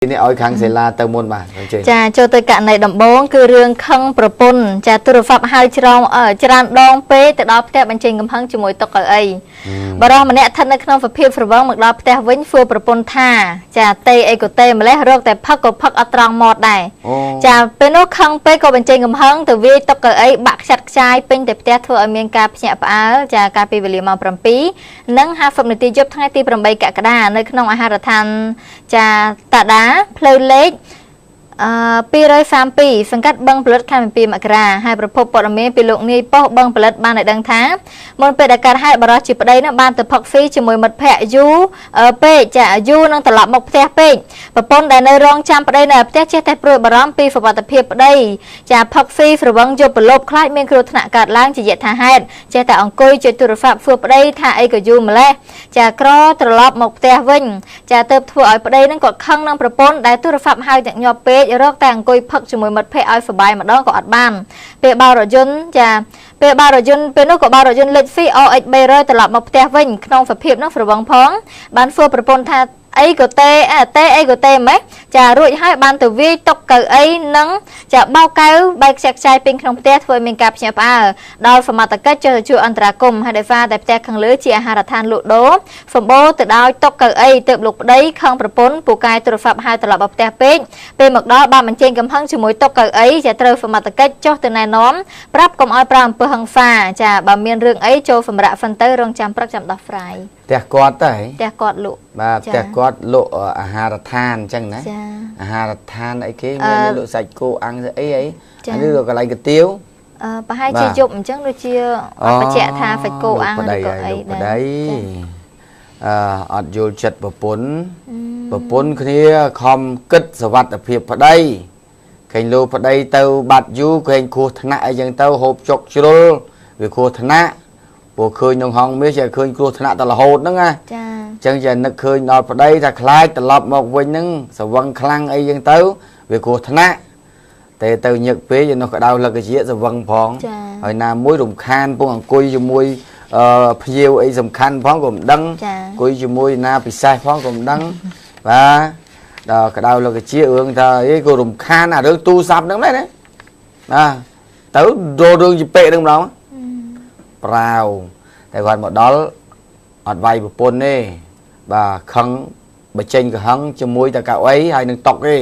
នេះឲ្យខាងសេឡាទៅមុនបាទអញ្ជើញ ចាចូលទៅករណីដំបងគឺរឿងខឹងប្រពន្ធចាទូរស័ព្ទហៅច្រងច្រើនដងពេកទៅដល់ផ្ទះបញ្ចេញកំហឹងជាមួយតុកៅអីបរិសម្នាក់ស្ថិតនៅក្នុងសភាពស្រវឹងមកដល់ផ្ទះវិញសួរប្រពន្ធថាចាទេអីក៏ទេម្លេះរកតែផឹកក៏ផឹកអត់ត្រង់មាត់ដែរចាពេលនោះខឹងពេកក៏បញ្ចេញកំហឹងទៅវាយតុកៅអីបាក់ខ្ចាត់ខ្ចាយពេញតែផ្ទះធ្វើឲ្យមានការភ្ញាក់ផ្អើលចាកាលពីវេលាម៉ោង7:50នាទីយប់ថ្ងៃទី8កក្កដានៅក្នុងអាហារដ្ឋានចាតាដាផ្លូវលេខអឺ232សង្កាត់បឹងផលិតខណ្ឌ7មករាហើយប្រភពព័ត៌មានពីលោកនាយប៉ុស្តិ៍បឹងផលិតបានឲ្យដឹងថាមុនពេលដែលកើតហេតុបរិសជាប្តីនោះបានទៅផឹកស៊ីជាមួយមិត្តភ័ក្តិយូរពេកចាយូរនឹងត្រឡប់មកផ្ទះពេកប្រពន្ធដែលនៅរងចាំប្តីនៅផ្ទះចេះតែព្រួយបារម្ភពីសុវត្ថិភាពប្តីចាផឹកស៊ីស្រវឹងយប់ប្រឡប់ខ្លាចមានគ្រោះថ្នាក់កើតឡើងជាយថាហេតុចេះតែអង្គុយចុចទូរស័ព្ទសួរប្តីថាអីក៏យូរម្លេះចាក្រត្រឡប់មកផ្ទះវិញចាទៅធ្វើឲ្យប្តីនឹងក៏ខឹងនឹងប្រពន្ធដែលទូរស័ព្ទហៅតែញាប់ពេករកតែអង្គុយផឹកជាមួយមិត្តភ័ក្តិឲ្យសប្បាយម្ដងក៏អត់បានពេលបើរថយន្តចាពេលបើរថយន្តពេលនោះក៏បើរថយន្តលេខ COX 300ត្រឡប់មកផ្ទះវិញក្នុងសភាពនោះស្រវឹងផងបានសួរប្រពន្ធថាអីក៏ទេទេអីក៏ទេម៉េះចារួចហើយបានទៅវាយតុកកៅអីនិងចាបោកកៅបែកខ្ចាក់ខ្ចាយពេញក្នុងផ្ទះធ្វើឲ្យមានការភ្ញាក់ផ្អើលដល់សមត្ថកិច្ចចុះទៅជួយអន្តរាគមន៍ហើយដោយសារតែផ្ទះខាងលើជាអាហារដ្ឋានលក់ដូរសម្បូរទៅដោយតុកកៅអីទើបលោកប្តីខឹងប្រពន្ធពូកែទូរស័ព្ទហៅត្រឡប់មកផ្ទះពេកពេលមកដល់បានបញ្ចេញកំហឹងជាមួយតុកកៅអីចាត្រូវសមត្ថកិច្ចចុះទៅណែនាំប្រាប់កុំឲ្យប្រើអំពើហិង្សាចាបើមានរឿងអីចូលសម្រាប់ហ្វិនទៅរងចាំព្រឹកចាំដោះស្រាយផ្ទះគាត់ទៅផ្ទះគាត់លក់បាទផ្ទះគាត់លក់អាហារដ្ឋានអញ្ចឹងណាអាហារដ្ឋានអីគេមានលក់សាច់គោអាំងអីអីអានេះកន្លែងកាទៀវអឺប្រហែលជាយប់អញ្ចឹងដូចជាអត់បញ្ជាក់ថាសាច់គោអាំងឬក៏អីដែរអឺអត់យល់ចិត្តប្រពន្ធប្រពន្ធគ្នាខំគិតសវត្ថភាពប្តីឃើញលោកប្តីទៅបាត់យូរឃើញគ្រោះថ្នាក់អីចឹងទៅហូបចុកជ្រុលវាគ្រោះថ្នាក់ព្រោះឃើញក្នុងហងមាសចេះឃើញគ្រោះថ្នាក់តែរហូតហ្នឹងណាចាអញ្ចឹងចេះនឹកឃើញដល់ប្តីថាខ្លាចត្រឡប់មកវិញហ្នឹងស្រវឹងខ្លាំងអីចឹងទៅវាគ្រោះថ្នាក់តែទៅញឹកពេកនោះក្តៅលឹកជាស្រវឹងផងហើយណាមួយរំខានពងអង្គុយជាមួយភ្ញៀវអីសំខាន់ផងក៏មិនដឹងអង្គុយជាមួយណាពិសេសផងក៏មិនដឹងបាទដល់ក្តៅលឹកជារឿងថាអីក៏រំខានអារឿងទូរស័ព្ទហ្នឹងដែរណាបាទទៅរករឿងជាពេកហ្នឹងម្ដងប្រាវតែគាត់មកដល់អត់វាយប្រពន្ធទេបាទខឹងបញ្ចេញកំហឹងជាមួយតែកៅអីហើយនឹងតុកទេ